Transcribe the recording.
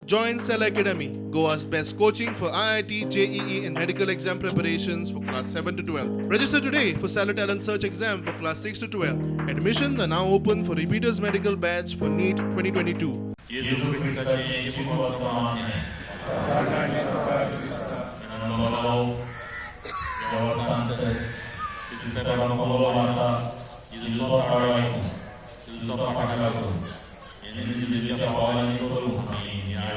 Join Cell Academy, Goa's best coaching for IIT, JEE, and medical exam preparations for class 7 to 12. Register today for Cellar Talent Search exam for class 6 to 12. Admissions are now open for repeaters medical batch for NEET 2022. जेजू क्रिस्ताचें शुभवर्तमान हें. आनंद देवा सांत जेजू कबलो मारता, जेजूचो ताळो आयकूं, जेजूचो फाटलाव करूं, जेजूच्या पावलांनी चलूं आनी न्याय.